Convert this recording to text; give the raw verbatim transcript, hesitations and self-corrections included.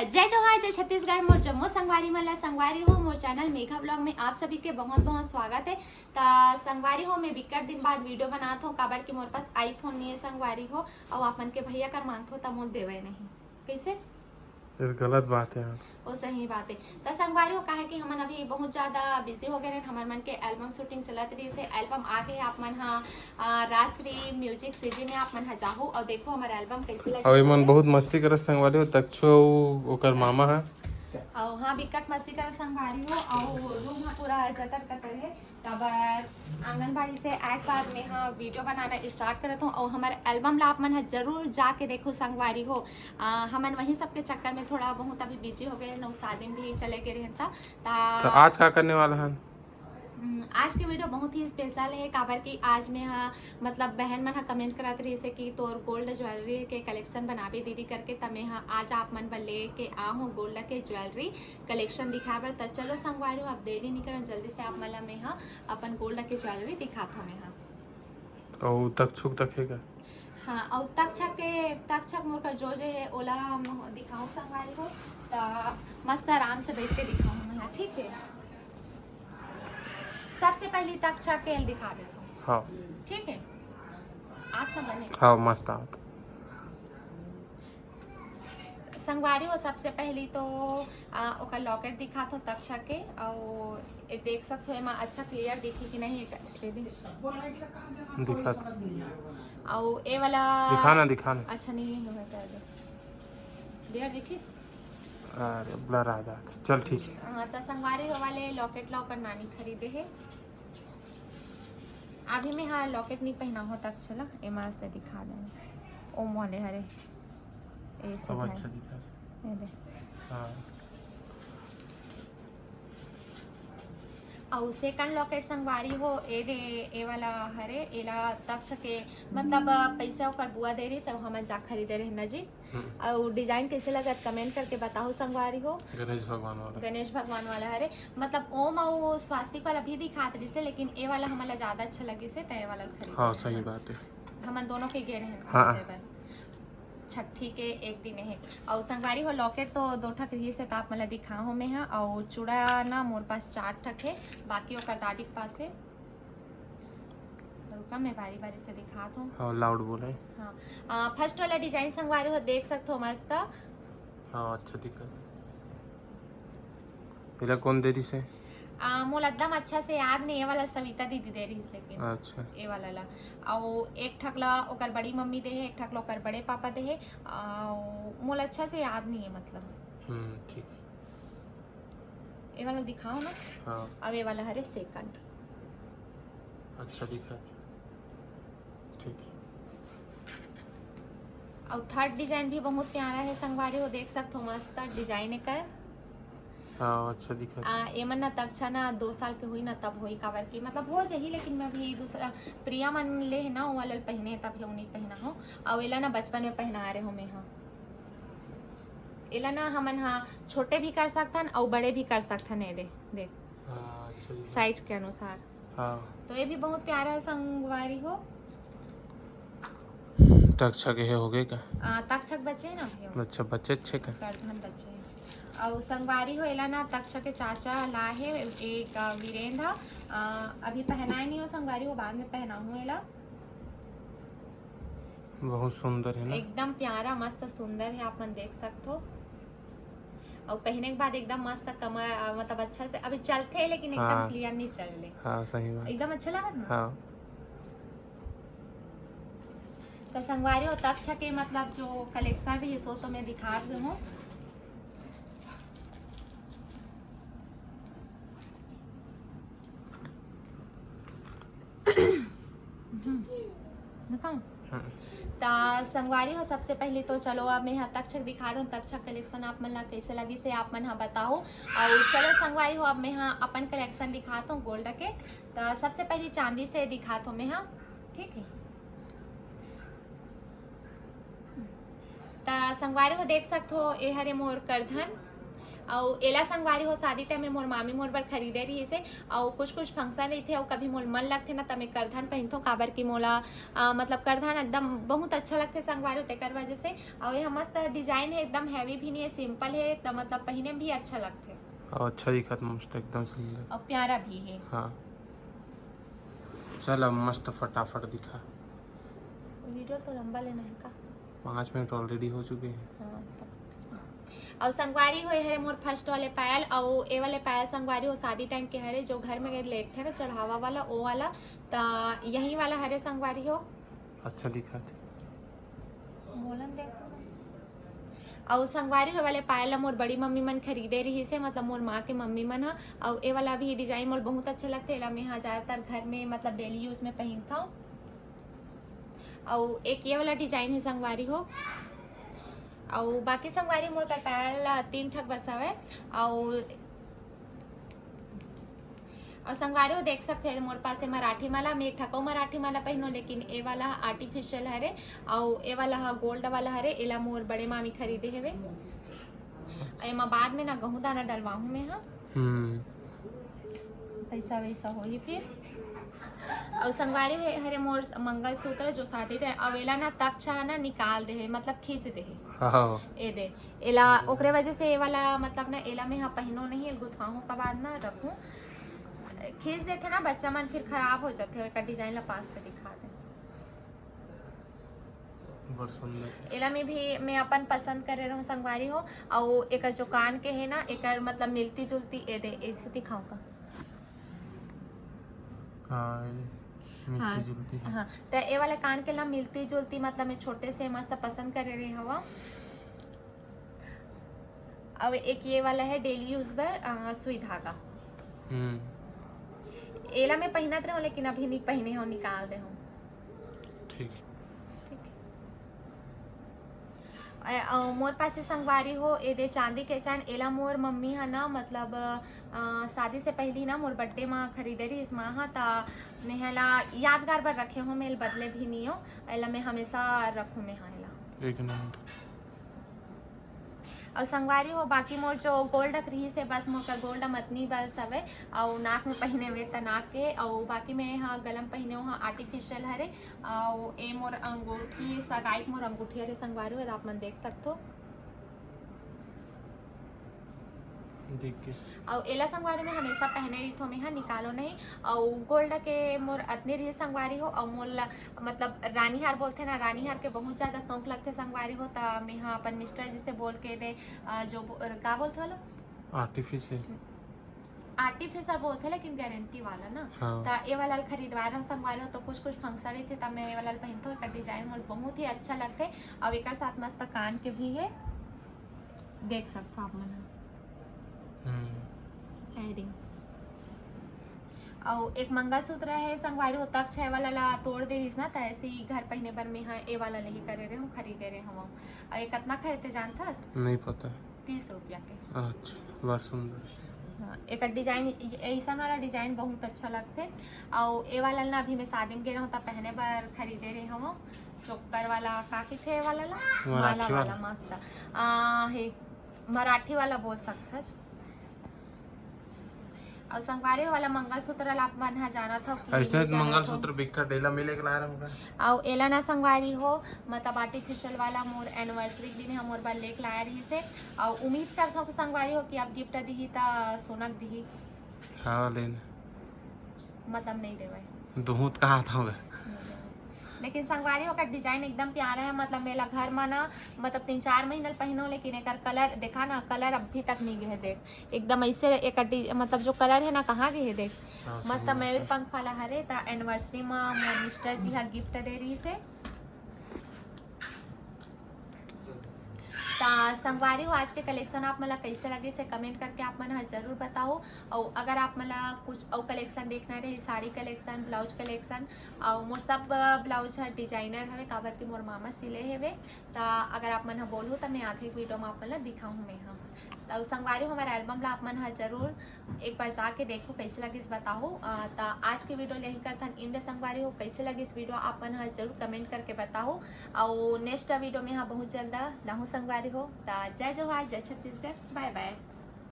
जय जोहार, जय छत्तीसगढ़, मोर जम्मो संगवारी मन ला। संगवारी हो, मोर चैनल मेघा व्लॉग में आप सभी के बहुत बहुत स्वागत है। त संगवारी हो, मैं बिकट दिन बाद वीडियो बनात हूँ, काबर कि मोर पास आईफोन नहीं है संगवारी हो, और आप मन के भैया कर मांगत हो त मोल देवे नहीं। कैसे? ये गलत बात है यार। वो सही बात है। त संगवारी हो, काहे कि हमन अभी बहुत ज्यादा बिजी हो गए हैं, हमर मन के एल्बम शूटिंग चलत रही से। एल्बम आ गए, आप मन हा, आ, राजश्री म्यूजिक सीजी में आप मन हा जाहू और देखो हमारा एल्बम कैसे लगे। और ये मन बहुत मस्ती करत संगवारी हो, तक्षो ओकर मामा है। और हाँ, बिकट मस्ती करत संगवारी हो, और रूम हा पूरा जतर कतर है। तब आंगनबाड़ी से आए के बाद में हाँ वीडियो बनाना स्टार्ट करत हूँ, और हमारे एल्बम ला आप मन हा जरूर जाके देखो संगवारी हो। आ, हमन वही सबके चक्कर में थोड़ा बहुत अभी बिजी हो गए, नौ शादी में भी चले गए रहन ता। ता तो आज का करने वाला है? हम्म, आज के वीडियो बहुत ही स्पेशल है, काबर कि आज मैं हा, मतलब बहन मन हा कमेंट करत रही से कि तोर गोल्ड ज्वेलरी के कलेक्शन बनाबे दीदी करके, त मैं हा आज आप मन बर ले के आ हूँ गोल्ड के ज्वेलरी कलेक्शन दिखाए बर। त चलो संगवारी हो, अब देरी नहीं करन, जल्दी से आप मन ला मैं हा अपन गोल्ड के ज्वेलरी दिखात हूँ मैं हा। और तक छुक तक है का? हाँ, और तक्षक के, तक्षक मोर कर जो जे है ओला हम दिखाऊं संगवारी हो, त मस्त आराम से बैठ के दिखाऊं मैं, ठीक है? सबसे पहले तक्षक के दिखा देता हूँ। हाँ। ठीक है, आप तो बने। हाँ, मस्त आप। संगवारी हो, सबसे पहली तो आ, ओकर लॉकेट दिखात हो तक्षक के, और ये देख सकत हो एमा अच्छा क्लियर दिखी कि नहीं, एक दे दे। दिखा। और ये वाला दिखा ना, दिखा ना। अच्छा नहीं है, कर दे। क्लियर दिखिस? अरे ब्लर आ जात। चल ठीक है। हाँ, तो संगवारी हो वाले लॉकेट ला ओकर नानी खरीदे है। अभी मैं हाँ लॉकेट नहीं पहना हो तक चला एमा से दिखा दें। ओम वाले हरे। ऐसे अब है। अच्छा दिखा। ये दे। हाँ। अउ सेकंड लॉकेट संगवारी हो, ए दे, ए वाला हरे, एला तक्ष के, मतलब, पैसा ओकर बुआ दे रहिस, अउ हमन जा खरीदे रहे ना जी। हम्म। अउ डिजाइन कैसे लगत, कमेंट करके बताओ संगवारी हो। गणेश भगवान वाला। गणेश भगवान वाला हरे, मतलब, ओम अउ स्वास्तिक वाला भी दिखात रहिसे, लेकिन ए वाला हमन ला ज्यादा अच्छा लगिस हे, त ए वाला खरीदे हाँ, रहे सही हमन। बात है। हमन दोनों के गे रहे हाँ। खरीदे बर। छट्ठी के एक दिन हे। अउ संगवारी हो, लॉकेट तो दो ठक रहिस हे, त आप मन ला दिखा हो मैं हा। अउ चूड़ा ना मोर पास चार ठक हे, बाकी ओकर दादी के पास हे। रुका, मैं बारी बारी से दिखात हूँ। हाँ, लाउड बोले। हाँ, आ, फर्स्ट वाला डिजाइन संगवारी हो, देख सकत हो, मस्त। हाँ, अच्छा दिखा। एला कौन दे दिस हे? आ, मोला एकदम अच्छा से याद नहीं, ये वाला सविता दीदी दे रहिस, लेकिन अच्छा। ये वाला ला। अउ एक ठक ला ओकर बड़ी मम्मी दे हे, एक ठक ला ओकर बड़े पापा दे हे। अउ मोला अच्छा से याद नहीं है, मतलब। हम्म, ठीक। ये वाला दिखाओ ना। हाँ। अब ये वाला हरे सेकंड। अच्छा दिखा। ठीक। अउ थर्ड डिजाइन भी बहुत प्यारा है संगवारी हो, देख सकत हो, मस्त डिजाइन एकर। हाँ, अच्छा दिखत आ, हे। एमन ना तब छा ना दो साल के हुई ना तब होई, काबर की मतलब हो जाही, लेकिन मैं अभी दूसरा प्रिया मन ले है ना, वो वाला पहने तब ये नहीं पहना हो। अउ एला ना बचपन में पहना रहे हो मैं, हाँ। एला ना हमन हाँ छोटे भी कर सकथन अउ बड़े भी कर सकथन। ये दे, देख। हाँ, अच्छा दिखत हे। साइज के अनुसार। हाँ। तो ये भी बहुत प्यारा है संगवारी हो। तक्षक हे हो गए का? आ, तक्षक बचे ना भैया। अच्छा, बचे छे का? करधन बचे। अउ संगवारी हो, एला ना तक्षक के चाचा ला हे एक, आ, वीरेंद्र, आ, अभी पहनाए नहीं हो संगवारी हो, बाद में पहनाहूँ एला। बहुत सुंदर है ना? एकदम प्यारा, मस्त, सुंदर है, आप मन देख सकत हो। अउ पहने के बाद एकदम मस्त कमर, अ, मतलब अच्छा से अभी चलथे, लेकिन एकदम हाँ। क्लियर नहीं चल रहे। हाँ, सही बात। एकदम अच्छा लगत ना? हाँ। तो संगवारी हो, तब अच्छा के मतलब जो कलेक्शन रही सो तो मैं दिखा रही हूँ। दिखाऊं? हाँ। त संगवारी हो, सबसे पहले तो चलो अब मैं ह तक्षक दिखा रहा हूँ, तक्षक कलेक्शन आप मन ला कैसे लगिस हे आप मन ह बताओ। अउ चलो संगवारी हो, अब मैं ह अपन कलेक्शन दिखात हूँ गोल्ड के। त सबसे पहले चांदी से दिखात हूँ मैं ह, ठीक है। त संगवारी हो देख सकत हो, ए हरे मोर करधन, अउ एला संगवारी हो शादी टाइम में मोर मामी मोर बर खरीदे रहिस हे। अउ कुछ कुछ फंक्शन रहिथे अउ कभी मोर मन लगथे ना, त मैं करधन पहिनथों, काबर कि मोला अ, मतलब करधन एकदम बहुत अच्छा लगथे संगवारी हो, तेकर वजह से। अउ ये मस्त डिजाइन हे, एकदम हैवी भी नहीं है, सिंपल है, त मतलब पहिने में भी अच्छा लगथे। अउ अच्छा दिखत मस्त, एकदम सुंदर। अउ प्यारा भी है। हाँ। चल अब मस्त फटाफट दिखा। वीडियो तो लंबा लेना है का? पाँच मिनट already हो चुके हैं। हाँ, तब। अउ संगवारी हो, हरे मोर फर्स्ट वाले पायल, अउ ए वाले पायल संगवारी हो शादी टाइम के हरे, जो घर में लेगथे ना चढ़ावा वाला, ओ वाला, त यही वाला हरे संगवारी हो। अच्छा दिखत। बोलन देखो ना। अउ संगवारी हो, ए वाले पायल ला मोर बड़ी मम्मी मन खरीदे रहिस हे, मतलब मोर माँ के मम्मी मन ह। अउ ए वाला भी डिजाइन मोर बहुत अच्छा लगथे, एला मेहा ज्यादातर घर में मतलब डेली यूज में पहिनथव। अउ एक ये वाला डिजाइन है संगवारी हो। अउ बाकी संगवारी मोर कर पायल तीन ठक बस हवय। अउ अउ संगवारी हो देख सकते हैं मोर पास है मराठी माला, मैं एक ठको मराठी माला पहनो, लेकिन ए वाला आर्टिफिशियल हरे। अउ ए वाला हा गोल्ड वाला हरे, एला मोर बड़े मामी खरीदे हवे। एमा बाद में ना गहूं दाना डलवाहूं मैं हा। हम्म। पैसा वैसा होही फिर। अउ संगवारी हे हरे मोर मंगलसूत्र जो शादी रहे, अउ एला ना तक छा ना निकाल दे हे, मतलब खींच दे हे। हाँ। ए दे, एला ओकरे वजह से ए वाला मतलब ना एला मैं हा पहिनो नहीं, एल गुथवाहूं का बाद ना रखूं। खींच देथे ना बच्चा मन, फिर खराब हो जाथे, एकर डिजाइन ला पास से दिखा दे। बड़ सुंदर। एला में भी मैं अपन पसंद करे रहूं संगवारी हो। अउ एकर जो कान के है ना, एकर मतलब मिलती जुलती, ए दे, ऐसे दिखाऊं का? हाँ, ये मिलती हाँ, जुलती है। हाँ, तो ए वाला कान के ना मिलती जुलती, मतलब मैं छोटे से मस्त पसंद करे रहे हवा। अब एक ये वाला है डेली यूज बर, अ, सुई धागा। हम्म। एला मैं पहिनत रहूं, लेकिन अभी नहीं पहिने हो, निकाल दे हूं। ठीक। ठीक। अ, अ, मोर पास ये संगवारी हो, ए दे चांदी के चैन, एला मोर मम्मी ह ना, मतलब, अ, शादी से पहली ना मोर बर्थडे मा खरीदे रहिस माँ ह, त मेहा एला यादगार बर रखे हो, मैं एला बदले भी नहीं हो, एला मैं हमेशा रखूं मैं हा एला। एक नंबर। अउ संगवारी हो, बाकी मोर जो गोल्ड के रहिस हे, बस मोर का गोल्ड मतनी बस हवे, अउ नाक में पहिने हुए त नाक के, अउ बाकी में हा गला में पहिने हुआ आर्टिफिशियल हरे, अउ ए मोर अंगूठी, सगाई के मोर अंगूठी हरे संगवारी हो, आप मन देख सकथो। देख के। अउ एला संगवारी में हमेशा पहने रहिथो, में हा निकालो नहीं। अउ गोल्ड के मोर अतने रहिस संगवारी हो, अउ मोला मतलब रानी हार बोलथे ना, रानी हार के बहुत ज्यादा शौक लगथे संगवारी हो, त में हा अपन मिस्टर जी से बोल के दे, अ, जो बो-, का बोलथे वाला? आर्टिफिशियल। आर्टिफिशियल बोलथे, लेकिन गारंटी वाला ना। हाँ। त ए वाला ल खरीदवाए रहूं संगवारी हो, तो कुछ कुछ फंक्शन रहिथे, त मैं ए वाला ल पहिनथों, एकर डिजाइन मोला बहुत ही अच्छा लगथे, अउ एकर साथ मस्त कान के भी है, देख सकथो आप मन ह। हम्म। Earring। अउ एक मंगलसूत्र है संगवारी हो, तक छह वाला ला तोड़ दे रहिस ना, त ऐसे ही घर पहिने बर में हा ए वाला ले ही करे रहे हूँ, खरीदे रहे हूँ। अउ ये कतना खरीदे जानथस? नहीं पता। तीस रुपया के। अच्छा, बड़ सुंदर। हाँ, एकर डिजाइन, ऐसन वाला डिजाइन बहुत अच्छा लगथे। अउ ए वाला ना अभी मैं शादी में गे रहूं त पहने बर खरीदे रहे हूँ, चोकर वाला, का कथे ए वाला ला? मराठी माला वाला। वाला, मस्त। आ, हे, मराठी वाला बोल सकथस। अउ संगवारी हो, वाला मंगलसूत्र ला आप मन ह जानत हो कि ऐसने नहीं जानत हो। मंगलसूत्र बिक्कट एला मिले के लाए रहूं का? अउ एला ना संगवारी हो, मतलब आर्टिफिशियल वाला मोर एनिवर्सरी के दिन ह मोर बर लेके लाए रहिस हे। अउ उम्मीद करत हो कि संगवारी हो कि आप गिफ्ट दिही त सोना के दिही। हाँ, लेन। मतलब नहीं देवे। दुहूत कहा था होगा। लेकिन संगवारी ओकर डिजाइन एकदम प्यारा है, मतलब मेला घर में ना, मतलब तीन चार महीना ल पहिनो, लेकिन एकर कलर देखा ना, कलर अभी तक नहीं गए देख, एकदम ऐसे एकर डि-, मतलब जो कलर है ना, कहाँ गए देख। हाँ, मस्त सुंदर मयूर है। पंख वाला हरे, त एनिवर्सरी में मोर मिस्टर जी हा गिफ्ट दे रहिस हे। त संगवारी हो, आज के कलेक्शन आप मन ला कैसे लगिस हे कमेंट करके आप मन ह जरूर बताओ। अउ अगर आप मन ला कुछ अउ कलेक्शन देखना रहे, साड़ी कलेक्शन, ब्लाउज कलेक्शन, अउ मोर सब ब्लाउज ह डिजाइनर हवे, काबर कि मोर मामा सिले हेवे। त अगर आप मन ह बोलहू त मैं आधे एक वीडियो में आप मन ला दिखाहूँ मैं ह। त संगवारी हो, हमारे एल्बम ला आप मन ह जरूर एक बार जाके देखो, कैसे लगिस बताओ। अ, त आज के वीडियो ले ही करथन एंड संगवारी हो, कैसे लगिस वीडियो आप मन ह जरूर कमेंट करके बताओ। अउ नेक्स्ट वीडियो में हा बहुत जल्द लाहूँ संगवारी हो। त जय जोहार, जय छत्तीसगढ़, बाय बाय।